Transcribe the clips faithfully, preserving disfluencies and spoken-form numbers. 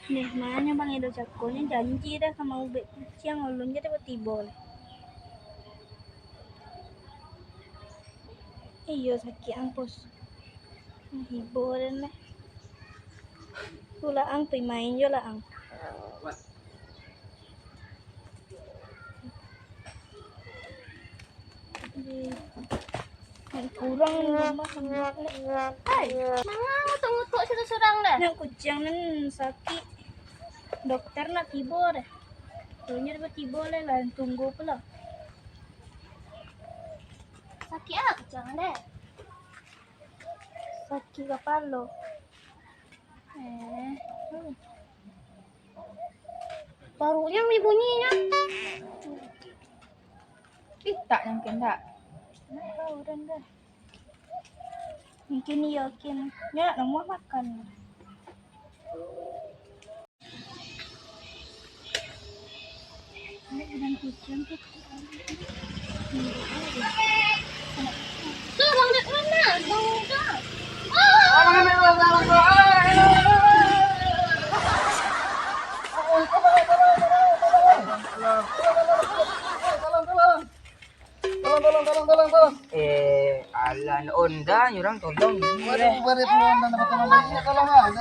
Neh, manyo Bang Edo cako ni janji dah ka maubek kuciang, ulun je dah batibo lah. Iyo, sakik ang, Pus. Hibo den lah. Tu lah ang, pai main jo lah ang. Kurang rumah. Hai, manga ngutuak-ngutuak surang-surang dah? Nak kuciang nan sakik. Dokter nak tibo dah. Dokter nak tibo lah, lah tunggu pulo. Sakik ah kuciang dah. Sakik kapalo. Eh. Paruknyo bunyi-bunyinyo. Pitak mungkin dak? Ndak tahu den dah. Mungkin iyo, mungkin. Nyo nak namuah makan. Surang dek mana? Bang Uda. Tolong, tolong, tolong, tolong, tolong. Eh, alah, Onda, nyo urang tolong. Waduh, waduh, tolong, tolong, tolong, tolong, tolong, ah.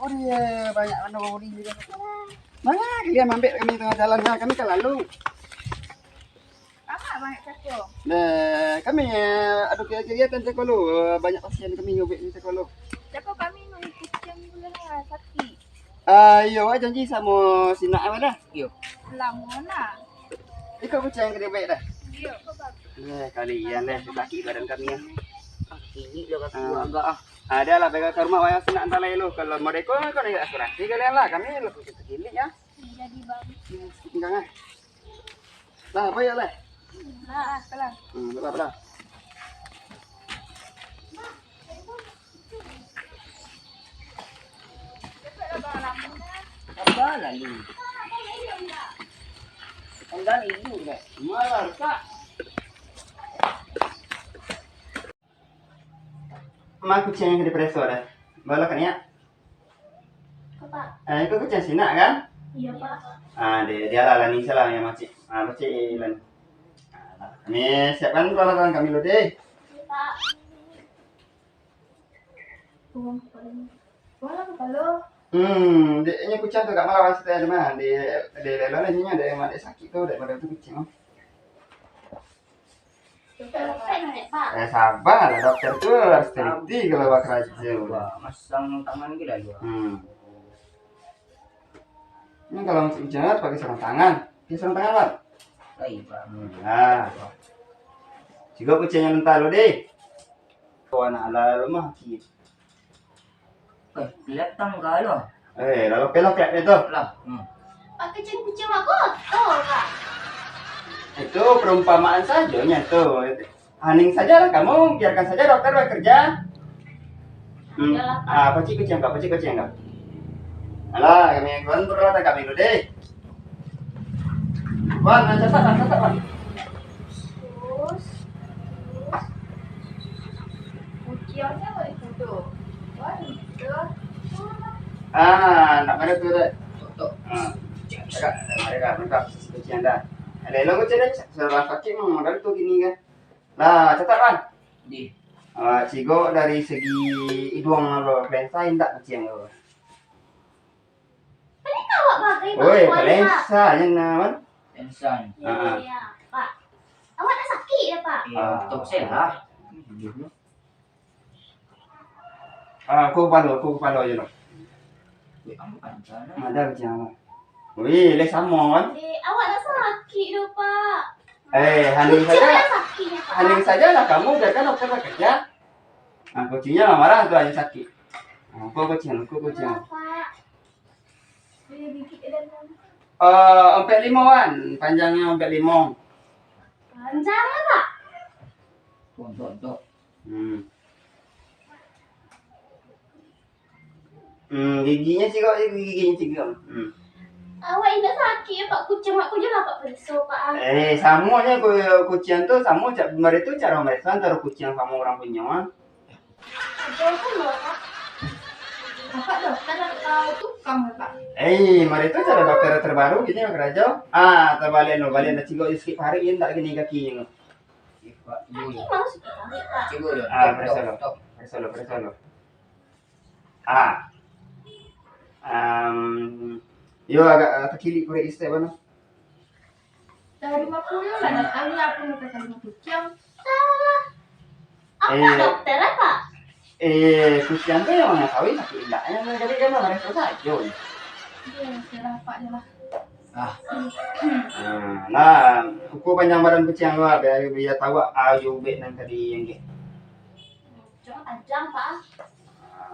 Waduh, banyak mana waduh ni. Banyak kalian mambek kami tengah jalan, ha, kami ka lalu. Apo banyak cako? Nah, kami, eh, ado kegiatan cako lu, eh, banyak pasien kami nyubek ni cako lu. Cako kami mangikuti yang bulan sakit. Ah, iyo, awak janji samo si Nak awak dah? Iyo. Lamo nah. Iko kuciang ka dibaik dah? Iyo, kok bagus. Eh, kalian deh, sakik badan kami, ya. Ah, kini lah kaki Ah. gua agak, ah. Ada lah, pegang ke rumah wayang si Nak antar lai lu. Kalau mau deko, kau nak asuransi kalian lah. Kami lah khusus kini, ya. Jadi, Bang. Enggak, ah. Lah, apa ya, lah? Lah, salam. Hmm, salam, salam. Apa lalu? Anda ibu dah. Malah rusak. Ma kuciang nan ka dipareso dah. Balah kaniak. Ko, Pak. Eh, iko kuciang si Nak, kan? Iyo, Pak. Ah, deh, dia lah, lah ni salah yang macik. Ah, macik lah ni. Ah, ni siapkan peralatan kami dulu, deh. Iyo, Pak. Uang kepala. Uang kepala. Hmm, dek, ini kuciang tu agak malawan situ, mah. Di, di lelon ini, dek, dek sakik tu, dek, dek tu kuciang. Eh, sabar lah, dokter tu harus teliti kalau bakarajo. Sabar, masang tangan gila juga. Hmm. Ini kalau masih kuciang harus pakai sarung tangan. Pakai sarung tangan, Bang? Baik, Pak. Hmm, nah. Juga kuciangnya mentah lo, deh. Kau anak ala rumah, Ki. Eh, kelihatan ka lo? Eh, lalu pelok kelihatan tu. Lah. Hmm. Pakai kuciang mah kotor, Pak. Itu perumpamaan sajo nyo tu. Haning sajalah kamu, biarkan saja dokter bekerja. Hmm. Iyalah, Pak. Ah, pacik kuciang kau, pacik kuciang kau. Alah, kami tuan peralatan kami dulu deh. Wan, catat, Wan, catat, Wan. Sus, sus. Kuciang siapa itu tu? Wan, itu. Ah, nak mana tu, dek? Tok, tok. Ah, agak, agak, agak, agak, agak, kuciang dah. Ada elok kuciang dah, salah sakit mah, modal tu gini kan. Lah, catat, Wan. Di. Ah, cigo dari segi iduang lo, lensa indak kuciang lo. Oi, palensa nyo nah, Wan. Lensa. Iyo, iyo, Pak. Awak ndak sakik yo, Pak? Iyo, ah. Tok sel lah. Ah, ko kapalo, ko kapalo je lah. Ada macam. Wih, leh samo, Wan. Eh, awak ndak sakik doh, Pak. Eh, haning saja. Kuciang ndak sakik yo, Pak? Haning sajalah kamu, biarkan dokter bekerja. Ah, kuciangnya lah marah tu, hanya sakit. Ah, ko kuciang, ko kuciang. Alah, Pak. Eh, ampek limo, Wan. Panjangnyo ampek limo. Panjang lah, Pak. Tuan, tuan, tuan. Hmm. Hmm, giginyo cigo, giginyo cigo. Hmm. Awak indak sakik yo, Pak? Kuciang awak ko je lah, Pak, pareso, Pak, ah. Eh, samonyo ku-, kuciang tu samo ca-, mareso caro mareso antaro kuciang samo urang punyo, ah. Apo pun lo, Pak. Apak dokter atau tukang, Pak? Eh, mari tu caro dokter terbaru kini karajo. Ah, tabaliak lo, baliak nak cigok sikit parik, indak kini kaki. Kaki malah sakit parik, Pak. Cuba dulu. Ah, periksa lo. Periksa lo, periksa lo. Ah. Am, yo agak, ah, takilik parik isteri bana. Dari lima puluh lah, nak tanya apa nak kata lima puluh. Yang salah. Apa Eh. dokter apa? Eh, kuciang tu yang mana tahu sakit indak? Yang dari dalam mereka saja. Iya, salah apa je lah. Ah. Hmm, nah, ukur panjang badan kuciang tu lah, biar, biar tahu ah, ayo ubek nan tadi yang ke. Cuma panjang, Pak. Ah.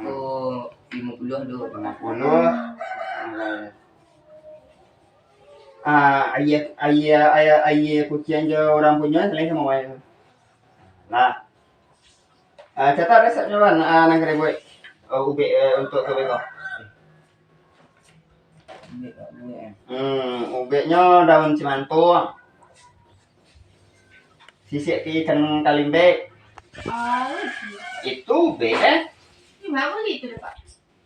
Oh, lima puluh tu. Lima puluh. Ah. Ah, aia, aia, aia, aia kuciang jo urang punyo, selain samo aia. Nah. Ah, catat resepnyo, Wan. Ah, nan ka dibuek. Oh, ubek, eh, untuk tu beko. Ubek, ubek, eh. Hmm, ubeknyo daun cimanto. Sisik pi ikan kalimbek. Ah, itu. Itu ubek, eh. Di mana beli itu, Pak?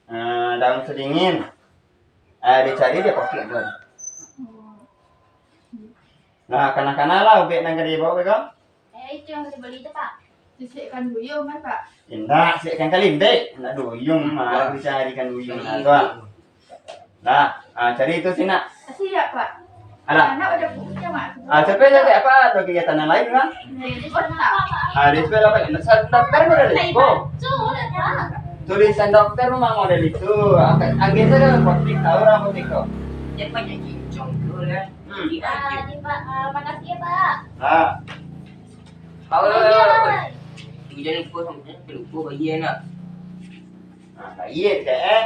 Ah, daun sadingin. Ah, dicari di apotek tu. Hmm. Nah, kana-kana lah ubek nan ka dibaok ko. Eh, itu yang ka dibali tu, Pak. Sisik ikan duyung kan, Pak? Indak, sisik ikan kalimbek. Indak duyung, mah dicari ikan duyung lah tu. Nah, ah, cari itu sinan. Siap, Pak. Alah. Anak udah punya, Mak. Ah, sampai jadi apa tu kegiatan yang lain, kan? Ah, di sebelah apa? Tulisan dokter mana dari itu? Sudah, Pak. Tulisan dokter memang model itu. Apa, agen tu dah apotek, tahu orang apotek tu. Dia banyak kincong tu lah. Hmm. Ah, di, Pak. Ah, makasih ya, Pak. Ah. Awak, awak, awak. Jangan lupa sama, jangan lupa bayar nak. Ah, bayar dah, eh.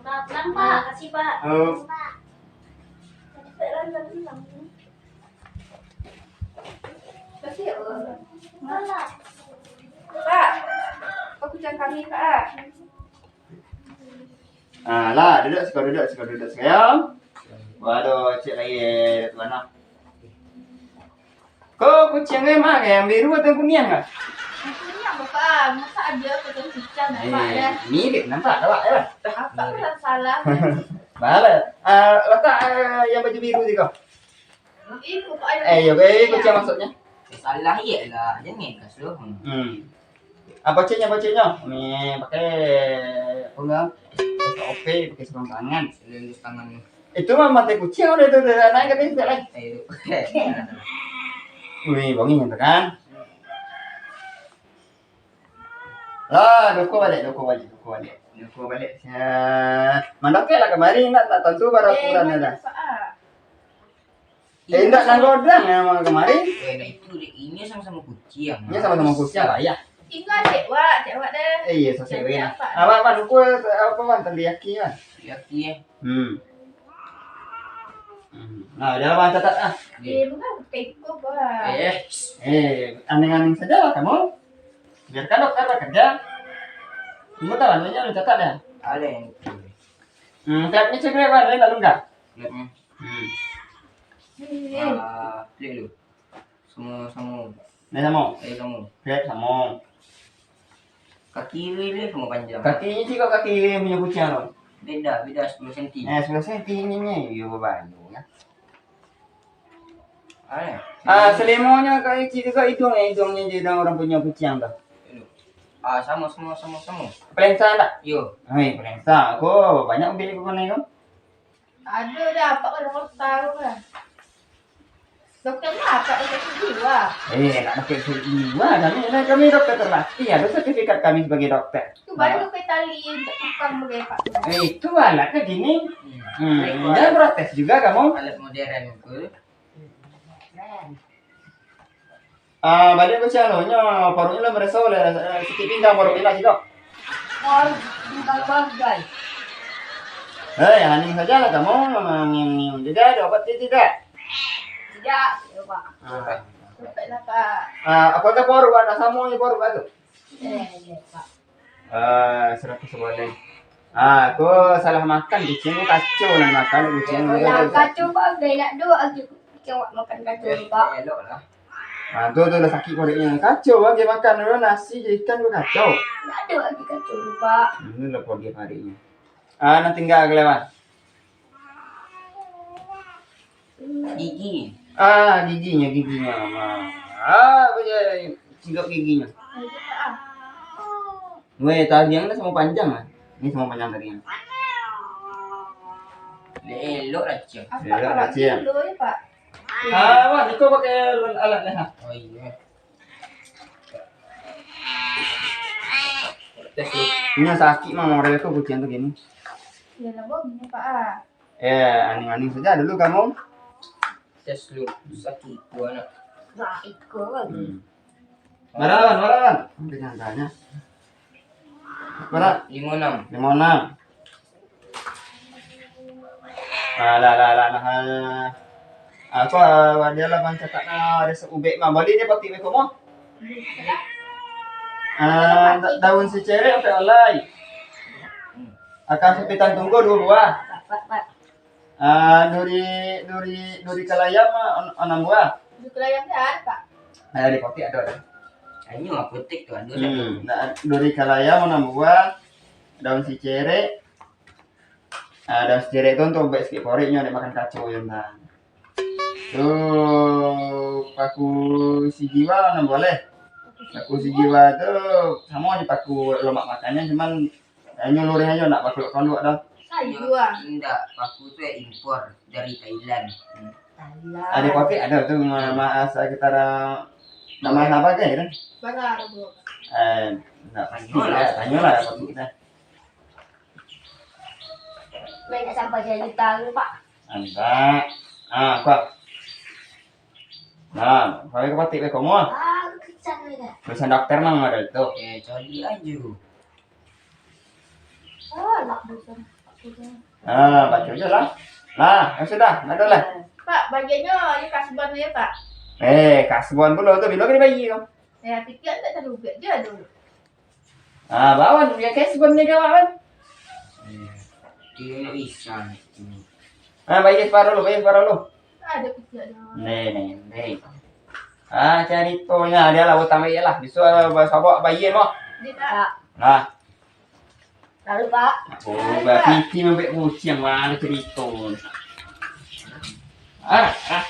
Pulang, Pak. Makasih, Pak. Oh. Pak. Pak, kau kucing kami, Pak. Ah, lah, duduk siko, duduk siko, duduk siko, yo. Waduh, cek lai, tuan, ah. Ko kuciang ko ma ko, yang biru atau kuniang ko? Yang kuniang, Bapak. Masa ada kuciang kucing, Bapak, Eh, ya? Mirip nampak awak, ya? Apa kurang salah? Balas. Ah, letak, ah, yang baju biru tu ko. Eh, Bapak, eh, kuciang maksudnya. Salah, iyalah. Jangan kasar. Hmm. Ah, paciknyo, paciknyo. Ni pakai apa enggak? S O P, pakai sarung tangan. Lulus tangan ni. Itu mah mata kuciang udah tu, udah naik ke tingkat lain. Eh, itu. Wih, wangi tu kan? Lah, duku balik, duku balik, duku balik. Duku balik. Ya. Mandakek lah kamari, nak, nak tantu bara ukuran dah. Eh, indak nan godang yang kamari. Eh, nah itu dek, inyo samo-samo kuciang. Inyo samo-samo kuciang lah, ya. Tinggal cek wak, cek wak deh. Eh, iya, sasek wak. Apa, apa, duku, apa, man, tadi aki, man? Aki, eh. Hmm. Hmm. Nah, udah lama catat ah. Eh, bukan peko, Pak. Eh, eh, aneh-aneh saja lah kamu. Biarkan dokter bekerja. Tunggu tahu, anunya lu catat dah. Ada yang Hmm, klepnya cek klep kan, lain tak lengkap. Klepnya. Hmm. Eh. Ah, klik dulu. Samo-samo. Nah, samo. Eh, samo. Klep samo. Kaki kiri ni samo panjang. Kaki ini sih kok kaki kiri punya kuciang tu. Beda, beda sepuluh senti. Eh, sepuluh senti ini ni. Yo, baru ya. Ah, selimonyo kak Ici tu kak hidung, eh, hidungnyo je hidung urang punyo kuciang tu. Ah, samo, samo, samo, samo. Plensa tak? Yo. Hei, plensa. Ko, banyak ubek ko kena ko. Aduh, dah, apak kalau mau tahu lah. Dokter ni apak infeksi jiwa. Eh, nak pakai infeksi jiwa. Kami, kami dokter terlatih. Ada sertifikat kami sebagai dokter. Tu baru pakai tali untuk tukang pakai, Pak. Eh, itu alatnya gini. Hmm. Hmm, jangan protes juga kamu. Alat modern tu. Ah, baliak ko siang tu, nyo paruiknyo lah maraso lah, eh, sakik pinggang paruiknyo lah sikok. Paruik pinggang bagai. Hei, haning sajalah kamu, ngium-ngium juga, ada obat tidak? Tidak, ya, Pak. Ah. Sampai lah, Pak. Ah, apakah paruik, Pak? Nak samo ni paruik, Pak, tu? Eh, ya, Pak. Ah, saratus sabaleh. Ah, ko salah makan, kuciang ko kacau nan makan, kuciang ko. Lah, kacau, Pak. Gai nak duo lagi kuciang wak makan kacau, Pak. Eh, elok lah. Ah, tu, tu lah sakik paruiknyo. Kacau, ah, dia makan dulu nasi, ikan tu kacau. Ndak ado lagi kacau tu, Pak. Ini lah podiah paruiknyo. Ah, nan tingga ka lewat. Gigi. Ah, giginyo, giginyo. Ah, ah, cigok giginyo. Weh, tagiang ni samo panjang lah. Ni samo panjang tagiang. Elok lah, Cing. Elok lah, Cing. Dulu ya, Pak. Ah, wah, iko pakai alat ni, ha. Oh, iya. Tes lu. Ini sakik mah model tu kucing tu gini. Ya lah, Bang, ini, Pak, ah. Eh, aning-aning saja dulu kamu. Tes lu, sakik gua nak. Sakik gua lagi. Hmm. Marawan, marawan. Dengan tanya. Bara? Limo enam. Limo enam. Ah, lah, lah, lah, lah. Ah, aku, ah, dia lah bang cakap, ah, ada seubek mah. Boleh dia patik beko mah? Ah, da-, daun sicerek ampek alai. Akan sapitan tunggu dua buah. Ah, duri, duri, duri kalayam, ah, on-, anam buah. Duri kalayam tu ada, Pak? Ada di kopi ada, ada. Anyo apotek tu ada. Hmm, nah, duri kalayam anam buah, daun sicerek. Ah, daun sicerek tu untuk buek sakik paruiknyo, dek makan kacau yo, nah. Tu paku sijiwa anam buah leh. Paku sijiwa tu samo jo paku lomak makannyo, cuman Inyo luruih ajo, ndak bakulak-kaluak doh. Sayua. Indak, paku tu impor dari Thailand. Thailand. Ado pakai ado tu, ma-, ma-, asa kita ada nama apa kan, gitu? Bara, bro. Eh, ndak pasti lah, tanyolah pakai kita. Banyak sampai jadi tahu, Pak. Andak. Ah, apa? Nah, kami ke patik beko mah. Ah, kesan ni dah. Tulisan dokter mah ada tu. Eh, cari aja. Ah, nak tulisan. Ah, baca je lah. Nah, yang sudah, nak dah lah. Pak, bagiannya ni kasban ya, Pak. Eh, kasban pula tu, bila kena bagi tu? Ya, pikir tak terlalu je tu. Ah, bawan, ya kasban ni kawan. Eh, dia nak bisa ni. Ah, bayar separuh lu, bayar separuh lu. Ada pikir dia. Nih, nih, nih. Ah, ceritanya dia lah, utang bayar lah. Besok, ah, sabak bayar mah. Dia tak. Nah. Lalu, Pak. Oh, berarti tim ambil kucing, mana cerita. Ah, ah.